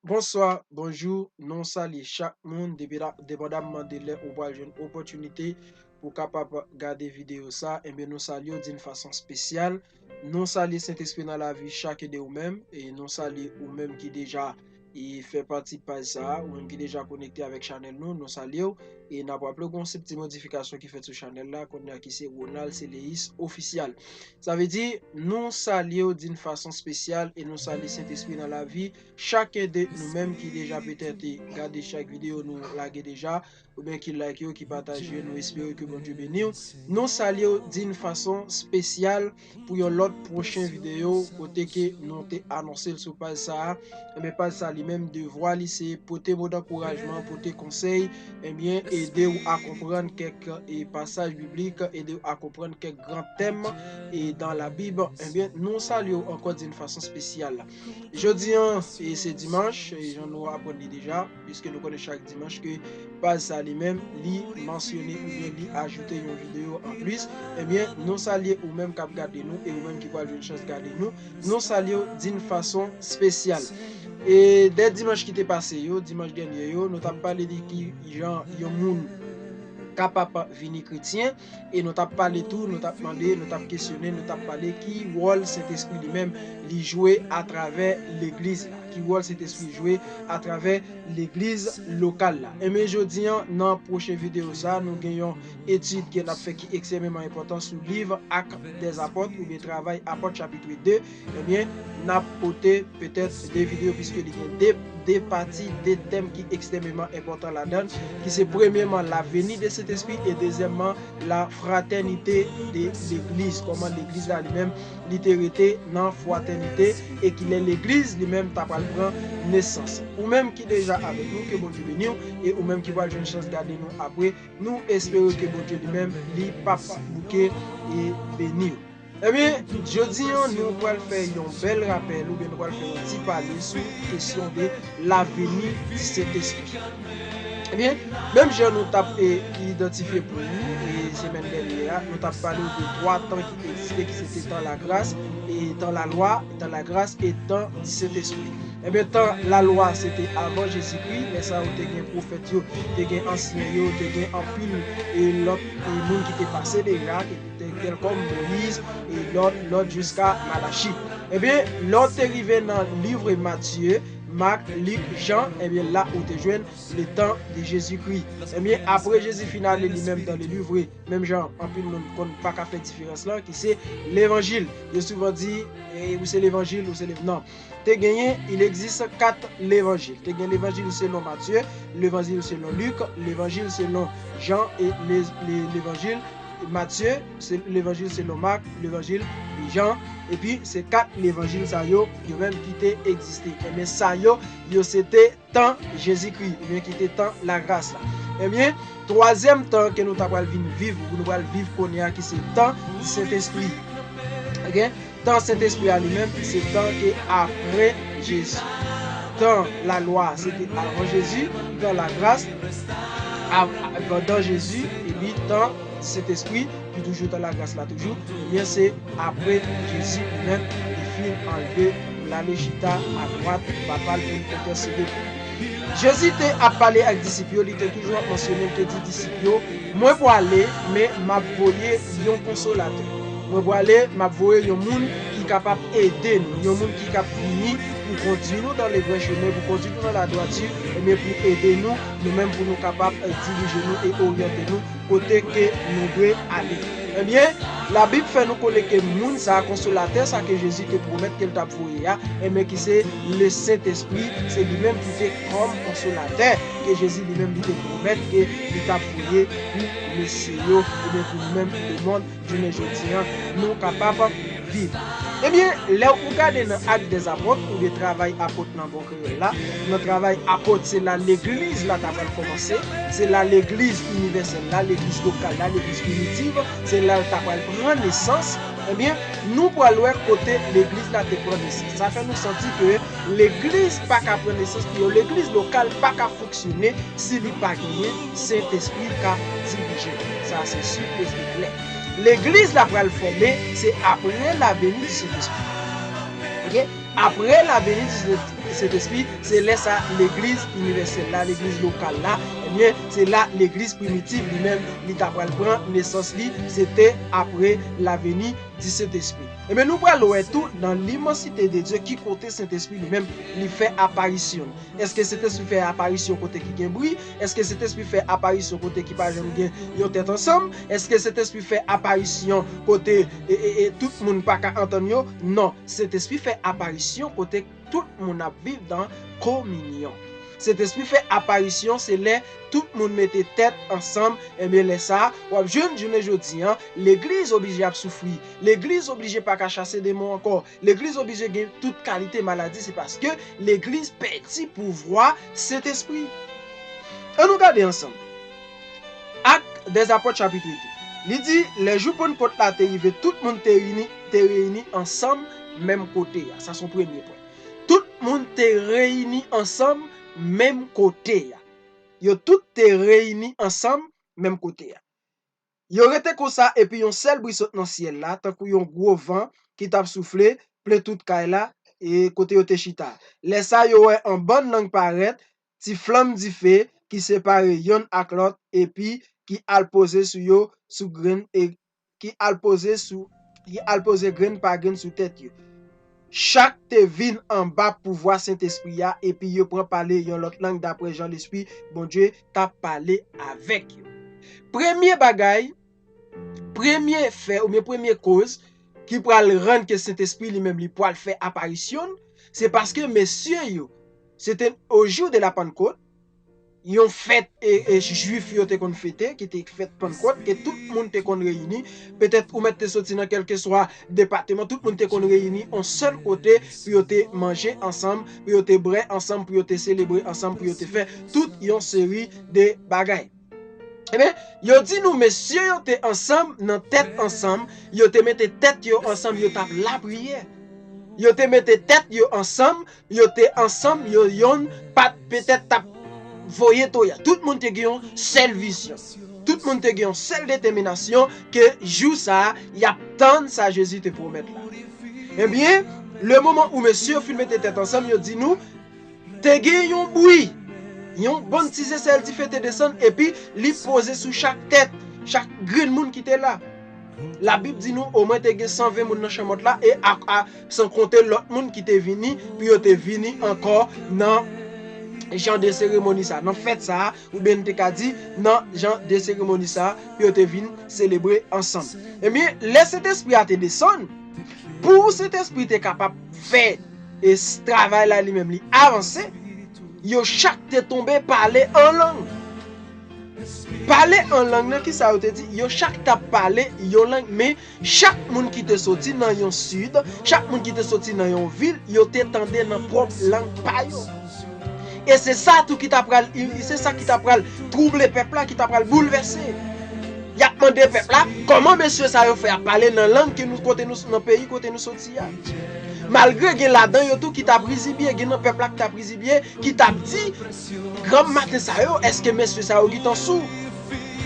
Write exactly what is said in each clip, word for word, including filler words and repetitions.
Bonswa, bonjou, nou salye chak moun, depi la, depandamman de lè ou pral jwenn opòtinite pou kapab gade videyo sa, ebyen nou salye w d'une façon spéciale. Nou salye Sentespri nan lavi chak de ou menm, e nou salye ou menm ki deja e fè pati paj sa a, ou menm ki deja konekte avèk chanèl nou, nou salye w. E n ap raple w gen yon sèl ti modifikasyon ki fèt sou chanèl la, kounye a ki se Ronald Celeis Official. Sa vle di, nou salye w d'une façon spéciale e nou salye Sentespri nan lavi chak de nou menm ki deja petèt gade chak videyo nou lage deja, oubyen ki like yo, ki pataje yo, nou espere ke Bondye beni w. Nou salye w d'une façon spéciale pou yon lòt pwochen videyo kote ke nou te anonse l sou paj sa a. Ebyen, paj sa li menm, devwa li se pote mo d'ankourajman, pote konsèy, ebyen, ede w a konprann kèk e pasaj biblik, ede w a konprann kèk gran tèm e dans la Bible. Ebyen, nou salye w ankò d'une façon spéciale. Jodi an, e se dimanch, e jan nou aprann li deja, piske nou konnen chak dimanch ke paj sa li menm, li mansyone oubyen li ajoute yon videyo an plis. Ebyen, nou salye ou menm k ap gade nou e ou menm ki pral jwenn chans gade nou. Nou salye w d'une façon spéciale. E dè dimanch ki te pase yo, dimanch dènye yo, nou t ap pale de ki jan yon moun kapab vini kretyen, e nou t ap pale tou, nou t ap mande, nou t ap kesyone, nou t ap pale ki wòl Sentespri li menm li jwe atravè legliz la. Ki wòl Sentespri jwe atravè legliz lokal la. Ebyen, jodi an, nan pwochen videyo sa, nou gen yon etid ke n ap fè ki ekstrèmeman enpòtan sou liv Actes des Apôtres oubyen Travay Apòt chapit de. Ebyen, n ap pote petèt de videyo, piske li gen de, de pati, de tèm ki ekstrèmeman enpòtan ladan l, ki se premyeman, la venue de Sentespri, e dezyèmman, la fraternité de legliz, kòman legliz la li menm, li te rete nan fratènite, e kilè legliz li menm ta pral pran nesans. Ou menm ki deja avèk nou, ke Bondye beni w, e ou menm ki pral jwenn chans gade nou apre, nou espere ke Bondye li menm, li p ap bouke e beni w. Ebyen, jodi an, nou pral fè yon bèl rapèl, oubyen nou pral fè yon ti pale sou kesyon de la venue du Saint-Esprit. Ebyen, menm jan nou t ap e, idantifye pou nou, e semèn dènye a, nou t ap pale de twa tan ki egziste, ki se te tan lagras, e tan lalwa, tan lagras, e tan di Sentespri. Ebyen, tan lalwa, se te avan Jezikri, lè sa yo te gen pwofèt yo, te gen ansyen yo, te gen anpil e lòt e moun ki te pase deja, ki te tèlkòm Moyiz, e lòt, lòt jiska Malachi. Ebyen, lè w te rive nan liv Matye, Mak, Lik, Jan, ebyen, la ou te jwenn le tan de Jezikri. Ebyen, apre Jezi fin ale li menm dan le livre, menm jan anpil moun konn pa ka fè diferans lan, ki se levanjil. Yo souvan di, e, ou se levanjil, ou se lev-, non. Te genyen, il existe quatre levanjil. Te gen levanjil selon Matye, levanjil selon Lik, levanjil selon Jan e le, le, levanjil Matye, se levanjil selon Mak, levanjil Jan, epi se kat levanjil sa yo, yo menm ki te egziste. Ebyen, sa yo, yo se te tan Jezikri, oubyen ki te tan lagras la. Ebyen, twazyèm tan ke nou ta pral vin viv, ou nou pral viv kounye a, ki se tan di Sentespri. Oke? Tan Sentespri a li menm, se tan ke apre Jezi. Tan lalwa, se te avan Jezi, tan lagras, av-, pandan Jezi, epi tan Sentespri, ki toujou tan lagras la toujou, ebyen, se apre Jezi li menm, li fin anlve, l ale chita adwat Papa l pou l entèsede pou nou. Jezi te ap pale ak disip yo, li te toujou ap mansyone, l te di disip yo, mwen pwale, men m ap voye yon konsolatè. Mwen pwale, m ap voye yon moun ki kapab ede nou, yon moun ki kab vini pou kondui nou dan le vrè chemen, pou kondui nou nan ladwati, ebyen pou ede nou, nou menm pou nou kapab, eh, dirije nou e oryante nou kote ke nou dwe ale. Ebyen, Labib fè nou konnen ke moun sa a, konsolatè sa ke Jezi te pwomèt ke l t ap voye a, ebyen ki se le Sentespri, se li menm ki te kòm konsolatè ke Jezi li menm li te pwomèt ke li t ap voye pou mesye yo, ebyen pou nou menm, pou lemonn, jounen jodi an, nou kapab viv. Ebyen, lè ou gade nan Actes des Apôtres, oubyen Travay Apot nan bon kreyòl la, nan Travay Apot, se la legliz la ta pral kòmanse, se la legliz inivèsèl la, legliz lokal la, legliz primitiv, se la l ta pral pran nesans. Ebyen, nou pral wè kote legliz la te pran nesans. Sa fè nou santi ke legliz pa ka pran nesans pou yon legliz lokal pa ka fonksyone si li pa genyen Sentespri k ap dirije l. Sa se si e se klè. Legliz la pral fòme, se apre la venue du Saint-Esprit. Oke? Apre la venue du Saint-Esprit. Sentespri, se lè sa legliz inivèsèl la, legliz lokal la, ebyen, se la legliz primitiv li menm, li ta pral pran nesans li, se te apre laveni di Sentespri. Ebyen, nou pral wè tou nan limansite de Dye ki kote Sentespri li menm li fè aparisyon l. Èske Sentespri fè aparisyon kote ki gen bri? Èske Sentespri fè aparisyon kote ki pa janm gen yon tèt ansanm? Èske Sentespri fè aparisyon kote e, e, e, tout moun pa ka antann yo? Non, Sentespri fè aparisyon kote tout moun ap viv nan kominyon. Sentespri fè aparisyon se lè tout moun mete tèt ansanm, ebyen lè sa a, w ap jwenn jounen jodi an, legliz oblije ap soufri, legliz oblije pa ka chase demon ankò, legliz oblije gen tout kalite maladi, se paske legliz pèdi pouvwa Sentespri. Ann nou gade ansanm. Ak dèzapòt chapit de. Li di, lè jou Pannkòt la te rive, tout moun te reyini, te reyini ansanm menm kote a. Sa se yon premye pwen. Tout moun te reyini ansanm menm kote a. Yo tout te reyini ansanm menm kote a. Yo rete konsa, epi yon sèl bri sot nan syèl la, tankou yon gwo van ki t ap soufle, plen tout kay la, e kote yo te chita. Lè sa a, yo wè yon bann lang parèt, ti flanm dife ki separe yonn ak lòt, epi ki al poze sou yo, sou grenn, e ki al poze sou, ki al poze grenn pa grenn sou tèt yo. Chak te vin anba pouvwa Sentespri a, epi yo pran pale yon lòt lang dapre jan Lespri Bondye t ap pale avèk yo. Premye bagay, premye fè, oubyen premye koz ki pral rann ke Sentespri li menm li pral fè aparisyon l, se paske mesye yo, se te au jour de la Pentecôte, yon fèt e, e jwif yo te konn fete, ki te fèt Pannkòt, ke tout moun te konn reyini. Petèt ou mèt te soti nan kèlkeswa depatman, tout moun te konn reyini yon sèl kote pou yo te manje ansanm, pou yo te bwè ansanm, pou yo te selebre ansanm, pou yo te fè tout yon seri de bagay. Ebyen, yo di nou mesye yo te ansanm nan tèt ansanm, yo te mete tèt yo ansanm, yo t ap lapriyè. Yo te mete tèt yo ansanm, yo te ansanm, yo yonn pa t petèt t ap voye toya. Tout moun te gen yon sèl vizyon. Tout moun te gen yon sèl detèminasyon ke jou sa a, y ap tann sa Jezi te pwomèt la. Ebyen, le moman ou mesye yo fin mete tèt ansanm, yo di nou, te gen yon bri, yon bann ti zesèl dife te desann, epi li poze sou chak tèt, chak grenn moun ki te la. Labib di nou, omwen te gen san ven moun nan chanmòt la, e a, a, san konte lòt moun ki te vini, pou yo te vini ankò nan jan de seremoni sa, nan fèt sa, oubyen n te ka di, nan jan de seremoni sa, pou yo te vin selebre ansanm. Ebyen, lè Sentespri a te desann, pou Sentespri te kapab fè e s-, travay la li menm li avanse, yo chak te tonbe pale an lang. Pale an lang nan, kisa yo te di? Yo chak t ap pale yon lang, men chak moun ki te soti nan yon sid, chak moun ki te soti nan yon vil, yo te tande nan pwòp lang pa yo. E se sa tou ki ta pral, se sa ki ta pral twouble pèp la, ki ta pral boulvèse. Y ap mande pèp la, kòman mesye sa yo fè ap pale nan lang ke nou, kote nou, nan peyi kote nou soti a? Malgre gen ladan yo tou ki t ap rizibye, gen nan pèp la ki t ap rizibye, ki t ap di, granm maten sa yo, èske mesye sa yo gentan sou?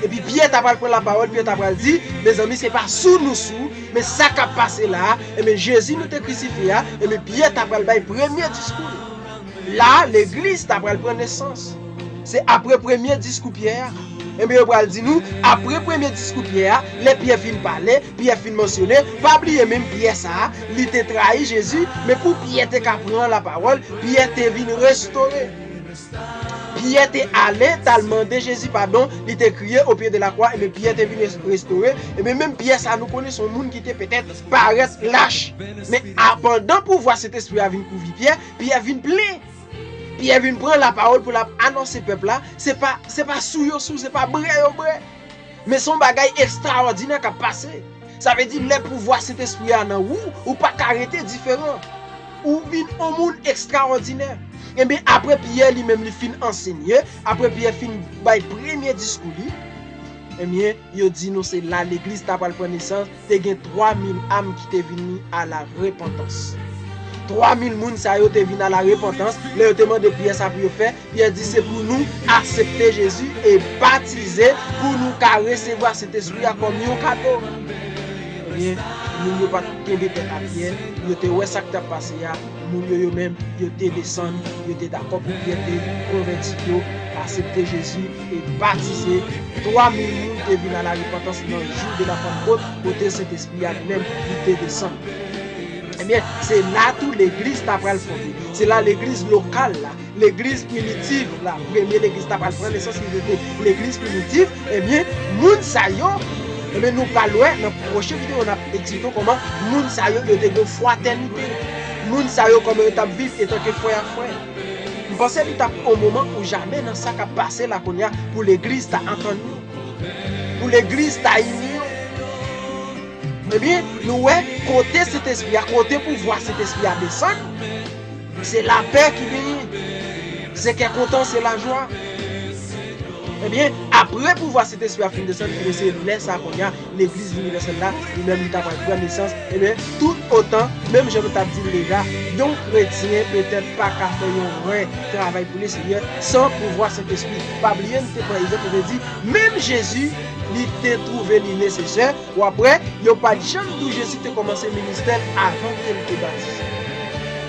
Epi Pyè ta pral pran lapawòl, Pyè ta pral di, mezanmi, se pa sou nou sou, men sa k ap pase la a, ebyen, Jezi nou te krisifye a, ebyen, Pyè ta pral bay premye diskou li. La, legliz ta pral pran nesans. Se apre premye diskou Pyè a. Ebyen, yo pral di nou, apre premye diskou Pyè a, lè Pyè fin pale, Pyè fin mansyone, pa bliye menm Pyè sa a, li te trayi Jezi, men pou Pyè te ka pran lapawòl, Pyè te vin restore. Pyè te ale, t al mande Jezi padon, li te kriye au pied de la croix, ebyen Pyè te vin res-, restore. Ebyen menm Pyè sa a nou konnen se yon moun ki te petèt parèt lach. Men a, pandan pouvwa Sentespri a vin kouvri Pyè, Pyè vin plen. Pyè vin pran lapawòl pou l ap anonse pèp la, se pa, se pa sou yo sou, se pa brè yo brè. Men se yon bagay ekstraòdinè k ap pase. Sa vle di, lè pouvwa Sentespri a nan ou, ou pa ka rete diferan. Ou vin yon moun ekstraòdinè. Ebyen, apre Pyè li menm li fin ansenye, apre Pyè fin bay premye diskou li, ebyen, yo di nou se la legliz ta pral pran nesans, te gen twa mil am ki te vini à la repentance. Twa mil moun sa yo te vin à la repentance, lè yo te mande Pyè sa pou yo fè, Pyè di se pou nou aksepte Jezi e batize pou nou ka resevwa Sentespri a kòm yon kado. Ebyen, moun yo pa t kenbe tèt a Pyè, yo te wè sa k t ap pase a, Moun yo, yo menm, yo te desann, yo te dakò pou yo te konvèti yo, aksepte Jezi e batize. Twa mil moun te vin a la repantans nan jou de la Pantkot, kote Sentespri a li menm, li te desann. Ebyen, se la tou legliz ta pral fòme. Se la legliz lokal la, legliz primitiv la, premye legliz ta pral pran nesans, li rete legliz primitiv. Ebyen, moun sa yo, ebyen, nou pral wè nan pwochen videyo, n ap eksplike w kòman moun sa yo, yo te gen fratènite. Moun sa yo, kòman yo t ap viv etanke frè ak frè. M panse li t ap on moman ou jamè nan sa k ap pase la kounye a pou legliz ta antann yo, pou legliz ta ini yo. Ebyen, nou wè kote Sentespri a, kote pouvwa Sentespri a desann, se lapè ki genyen, se kè kontan, se lajwa. Ebyen, apre pouvwa Sentespri a fin desann, ebyen, se lè sa kounye a, legliz inivèsèl la, li menm li ta pral pran nesans. Ebyen, tout otan, menm jan nou t ap di l deja, yon kretyen petèt pa ka fè yon vrè travay pou Lesenyè san pouvwa Sentespri. Pa bliye, nou te pran egzanp, nou te di, menm Jezi, li te twouve li nesesè, ou apre, yo pa t janm di w Jezi te kòmanse ministè l avan ke l te batize.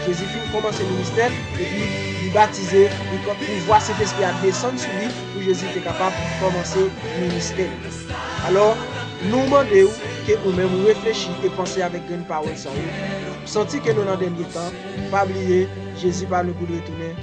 Jezi fin kòmanse ministè l, epi li batize, li pran pouvwa Sentespri a desann sou li pou Jezi te kapab kòmanse ministè l. Alò, nou mande w ke ou menm ou reflechi e panse avèk grenn pawòl sa yo. Santi ke nou nan dènye tan, pa bliye, Jezi pa lwen pou l retounen.